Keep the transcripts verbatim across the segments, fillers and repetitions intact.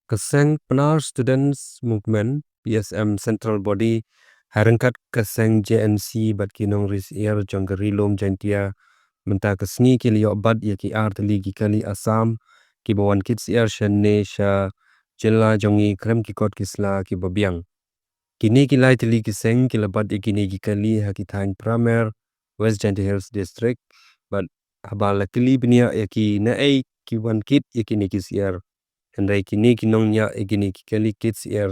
Ka seng Pnar Students Movement, P S M Central Body, ha ryngkat ka seng J N C bad ki nongri syiar jong ka Ri Lum Jaintia, mynta ka sngi ki la ïoh bat ïa ki ar tylli ki kali Assam, kiba wan kit syiar shane sha jylla jong ngi khlem ki kot ki sla kiba biang. Kine ki lai tylli ki seng ki la bat ïa kine ki kali ha ki thaiñ Pramer, West Jaintia Hills District, bad haba la kylli bniah ïa ki naei ki wan kit ïa kine ki syiar. Hynrei kine ki nongñiah ïa kine ki kali kit syiar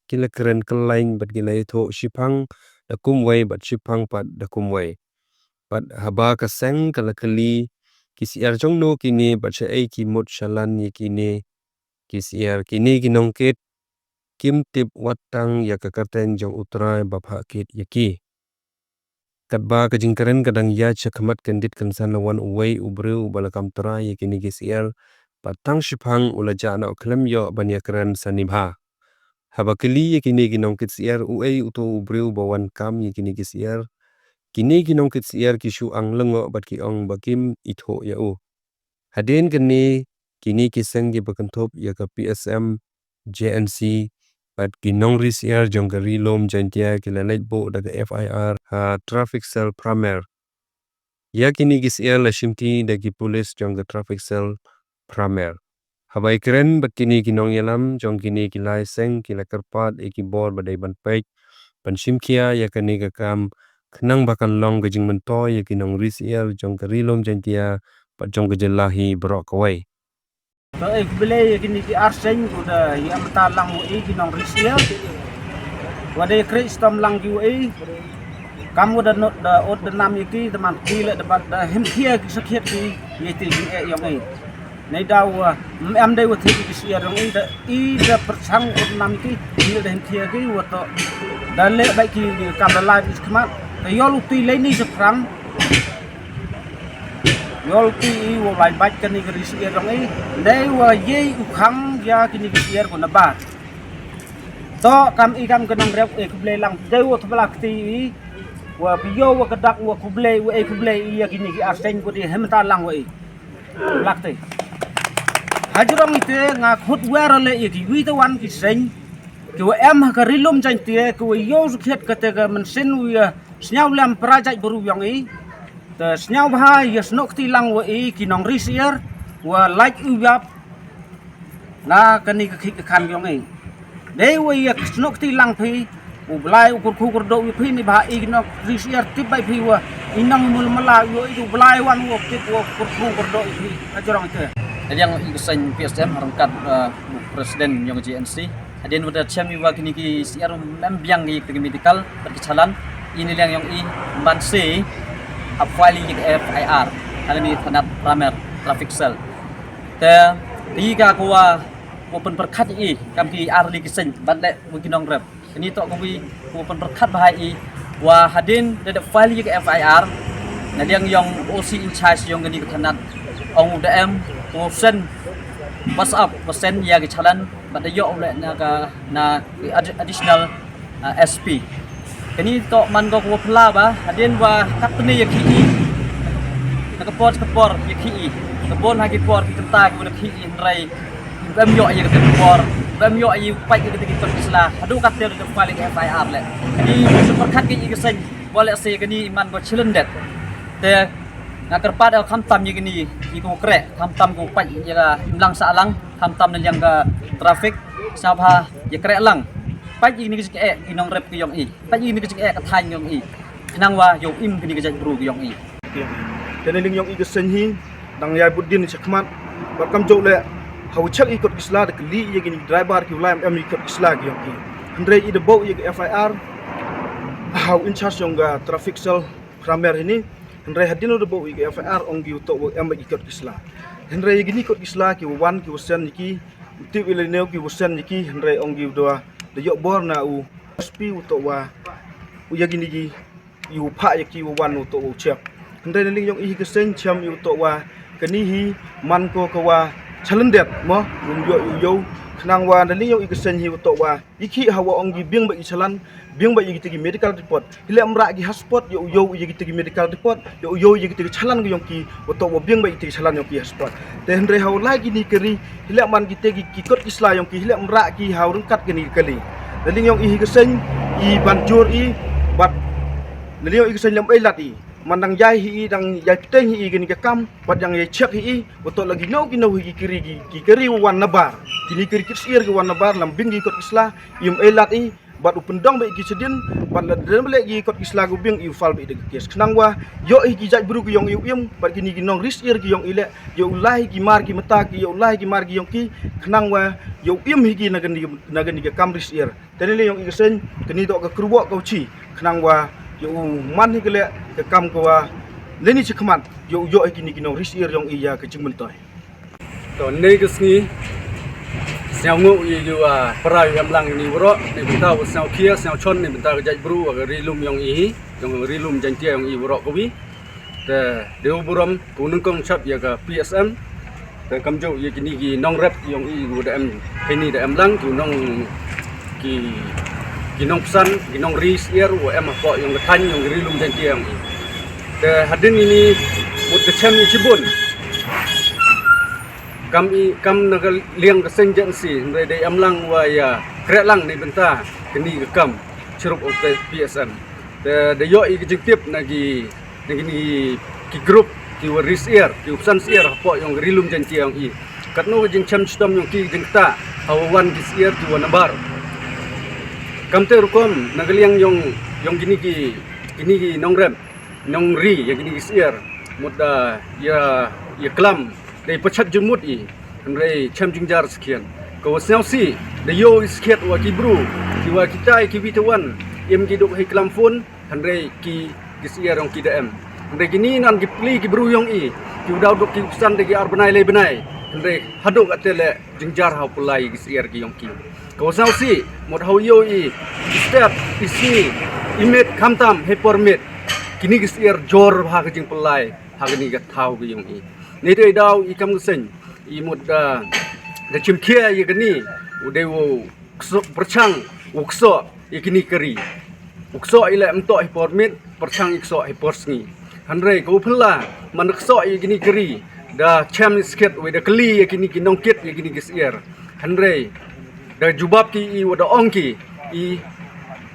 ki la kren kyllaiñ bad ki la ïathuh shiphang da kumwei bad shiphang pat da kumwei. Bad haba ka seng ka la kylli ki syiar jong no kine bad shaei ki mut shalan ïa kine ki syiar, kine ki nongkit kim tip wat tang ïa ka kyrteng jong U Trai ba phah kit ïa ki. Katba ka jingkren ka dang ïaid sha khmat kyndit kynsan la wan uwei u briew uba la kam trai ïa kine ki syiar, bad tang shiphang u la jah noh khlem ïoh ban ïakren sani bha. Haba kylli ïa kine ki nongkit syiar uei uto u briew ba wan kam ïa kine ki syiar, kine ki nongkit syiar ki shu ang lyngngoh bad ki ong ba kim ithuh ïa u. Hadien kane, kine ki seng kiba kynthup ïa ka P S M, J N C bad ki nongri syiar jong ka Ri Lum Jaintia ki la leit buh da ka F I R ha Traffic Cell Pramer. Ïa kine ki syiar la shimti da ki pulit jong ka Traffic Cell Pramer. Haba ïakren bad kine ki nongïalam jong kine ki lai seng ki la kyrpad ïa ki bor ba dei ban peit ban shimkhia ïa kane ka kam khnang ba kan long ka jingmyntoi ïa ki nongri syiar jong ka Ri Lum Jaintia bad jong ka jylla hi baroh kawei. To, eh, khublei ïa kine ki ar seng, u da ïa mynta lang u i ki nongri syiar. Wa da ïa khreh stom lang ki u i. Kam u da not da ot da nam ïa ki, da man ki le da bat da him khia ki sakhiat ki ïa ti ki eh ïong i. Nei da wa em dei wa thi ki syiar ïong i da i da persang ot nam ïa ki, ki da him khia ki wa to. Da le bai ki kam da lai ki khmat. Da yol u ti lei ni sa prang. Yol ti i wa lai bad kane ka ri syiar ïong i. Nei wa ye u khang ïa kine ki syiar ko na ba. To kam i kam ka nongrep e khublei lang dei wa thbla kti i. Wa pio wa ka dak wa khublei wa e khublei i ïa kine ki ar seng ko di hemta lang wa i. Lak te. Hajrong ite nga khut wa ra le ïa ki wi te wan ki seng. Ki wa em ha ka Ri Lum Jaintia ki wa ïoh sukhiat kate ka mynsiem wa ïa sñiaw lem pra jait bru ïong i. Te sñiaw bha ïa snoh kti lang wa i ki nongri syiar wa lait u yap na kani ka khik ka khan ïong i. Dei wa ïa snoh kti lang phi u Blai u kurkhu kurdoh ïa phi ni bha i ki nongri syiar tip bai phi wa i nong mul mala ïa i u Blai wan wa tip wa kurkhu kurdoh ïa phi. Hajrong ite. Yang i ka seng P S M rangkat, uh, president ïong J N C. Hadien wa da chem i wa kini ki syiar mem biang i ki medical bad ki chalan, i ni liang ïong i man se ap file i ki F I R ha ni thanat Pramer traffic cell. Te i ka ko wa ko pynpyrkhat i kam ki ar li ki seng bad le wa ki nongrep. Kini to ko wi ko pynpyrkhat bha i wa hadien da da file i ki F I R na liang ïong O C in charge ïong kini ki thanat ong u da em ko send WhatsApp ko send ïa ki chalan. Bad da ïoh u leh na ka, na ki ad-, additional, uh, S P. Kani to man ko ko pla ba hadien wa kat tne ïa ki i. Na ka por ka por ïa ki i. Ka por ha ki por ki kynta ki wa da ki i hynrei bem ïoh ïa ka por bem ïoh ïa u pait ïa ka ki por ki sla. Haduh kat te da file ïa ka F I R le. Kani su pyrkhat ki i ka seng wa le se kani i man ko chilen det. Te nga kyrpad el kham tam ïa kini i ko kreh kham tam ko pait ïa ka imlang sa lang. Kham tam na liang ka traffic, sñiaw bha ïa kreh lang. Pait ïa kini ki jingeh ki nongrep ki ïong i. Pait ïa kini ki jingeh ka thaiñ ïong i. Khnang wa ïoh im kini ki jait bru ki ïong i. Te na liang ïong i ka seng hi dang ïai bud dien shakhmat. Bad kamjooh le ha u check i kot ki sla da kylli ïa kini driver ki u lai em em i kot ki sla ki ïong i. Hynrei i da bok ïa ka F I R ha u in charge ïong ka traffic cell Pramer hini. Hynrei hadien u da bok ïa ka F I R ong ki u to wa em i kot ki sla. Hynrei ïa kini kot ki sla ki wa wan ki wa send ïa ki u tip i le neu ki wa send ïa ki hynrei ong ki u da da ïoh bor na u S P u to wa u ïa kini ki u phah ïa ki wa wan u to wa u check. Hynrei na liang ïong i ka seng chem i u to wa kani hi man ko ka wa chalendet mo um ïoh u ïoh Khnang wa na liang yong i ka seng hi wa toh wa i ki ha wa ong ki biang ba i chalan, biang ba i ki tiki medical report. Hi leh mrah ki ha spot yow yow i ki tiki medical report, yow yow i ki tiki chalan ki yong ki wa toh wa biang ba i tiki chalan yong ki ha spot. Te hynrei ha wa lai ki ni kari hi leh man ki tiki ki kot ki sla yong ki hi leh mrah ki ha wa rengkat ki ni kali. Na liang yong i hi ka seng i ban jur i bat na liang yong i ka seng lem ai lat i. Man dang yai hi i dang yai pteng hi i ki ni ka kam bat yang yai chek hi i. Wa toh lagi nau ki nau hi ki kari ki kari wa wan nabar. Ki ni kari kit sier ki wan nabar lam bing ki kot ki sla. Im ai lat i bat u pendong ba i ki chedin bat la den bele ki kot ki sla ku bing i u fal ba i de ki kes khnang wa yoh i ki jait bru ki yong i u im bat ki ni ki nong ris ir ki yong i le yoh u lai ki mar ki mata ki yoh u lai ki mar ki yong ki khnang wa yoh u im hi ki na gani na gani ka kam ris ir. Tani le yong i ka seng kani dok ka kruwok ka uchi khnang wa yoh u man hi ka le ka kam ka wa le ni chi khmat yoh u yoh i ki ni ki nong ris ir yong i ya ka jingmentoi. To nei ka sngi sñiaw ngu i ju a para yu em lang ni wro ni bynta u sñiaw khia sñiaw chon ni bynta ka jait bru wa ka ri lum yong i hi yong ri lum Jaintia yong i wro ka wi. Te deu burom ku nengkong chap ya ka P S M. Te kam jo ya kini ki nong rep yong i u da em hini da em lang ku nong ki ki nong psan ki nong ri sier u em hapo yong ka than yong ri lum Jaintia yong i. Te hadin ini mut da chem i chibun. Kam i kam na ka liang ka seng jen si hynrei dei em lang wa ya kreh lang ni bynta kani ka kam chirup u te P S M. Te da yoh i ka jingtip na ki na kini ki group ki wa ri sier ki wa psan sier hapo yong ka ri lum Jaintia yong i. Katno ka jingchem chitom yong ki jingkta ha wa wan ki sier ki wa nabar. Kam te rukom na ka liang yong yong kini ki kini ki nong rep nong ri ya kini ki sier mut da ya ya klam dei pachat jumut i. Hynrei chem jingjar skhian ka wa sñiaw si da yoh i skhiat wa ki bru ki wa ki tai ki wi te wan im ki duk hei klam phone. Hynrei ki ki sier yong ki da em hynrei kini nan ki pli ki bru yong i ki u daw duk ki psan da ki ar bnai lei bnai. Hynrei haduk ate le jingjyar ha u pynlai ki sier ki yong ki. Ka wa sñiaw si mut ha u yoh i ki step i sngi i met khamtam hei por met kini ki sier jor ha ka jingpynlai ha kani ka thaw ki yong i. Nei te i daw i kam ka seng i mut da da chimkhia i kani u dei u kso pyrchang u kso i kini kari. U kso i le mto hei por met pyrchang i kso hei por sngi. Hynrei ka u phylla man kso i kini kari da chem i skhet u da kli i kini ki nongkit i kini ki sier. Hynrei da jubab ki i wa da ong ki i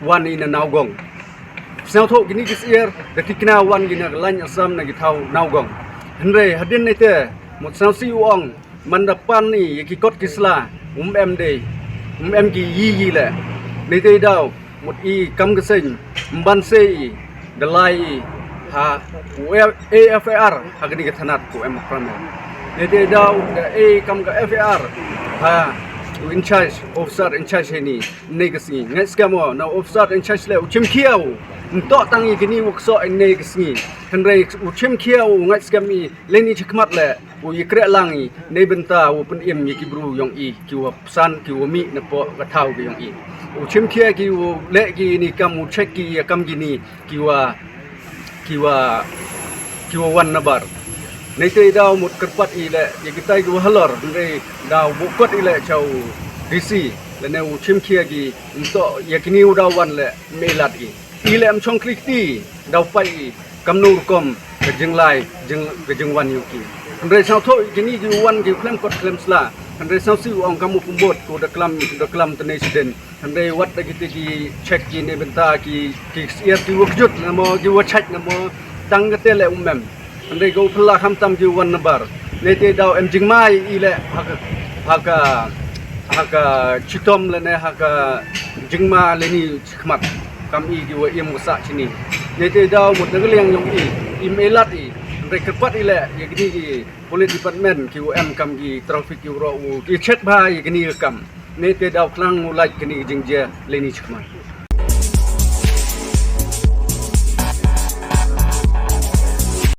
wan i na Nawgong. Sñiaw thoh kini ki sier da tikna wan ki na ka lain Assam na ki thaw Nawgong. Hynrei hadin nei te mut sñiaw si u ong man da pan i ya ki kot ki sla um em dei um em ki yi yi le. Nei te i daw mut i kam ka seng mban se i da lai i ha u A F I R ha kani ka thanat ku em kram. Nei te i daw da i kam ka F I R ha u in charge officer in charge hei ni. Nei ka sngi ngai skam o na officer in charge le u chimkhia u nto tang i kini u kso i nei ka sngi. Hynrei u chimkhia u ngai skam i le ni chikmat le u i kreh lang i nei bynta u pyn im i ki bru yong i ki wa psan ki wa mi na po ka thaw ki yong i. U chimkhia ki u le ki ni kam u check ki ya kam ki ni ki wa ki wa ki wa wan nabar. Nei te i daw mut kyrpat i le ya ki tai ki wa halor hynrei daw bu kot i le cha u D C le ne u chimkhia ki nto ya kini u daw wan le me lat i. I le am chong klik ti daw pai i kam nu rukom ka jinglai jing ka jingwan yu ki. Hynrei sñiaw thoh i kini ki wan ki klem kot klem sla. Hynrei sñiaw si u ong kam u pumbot ku da klam da klam te nei siden. Hynrei wat da ki te ki check ki nei bynta ki ki sier ki wa kjut na mo ki wa chak na mo tang ka te le um em. Hynrei ka u phylla khamtam ki wan nabar. Nei te daw em jingma i le ha ka ha ka ha ka chitom le ne ha ka jingma le ni chikmat kam i ki wa im wa sa chini. Nei te daw mut na ka liang yong i im e lat i hynrei kyrpat i le ya kini ki police department ki wa em kam ki traffic ki wa ro u ki check ba ya kini ka kam. Nei te daw klang u lait kini ki jingjia le ni chikmat.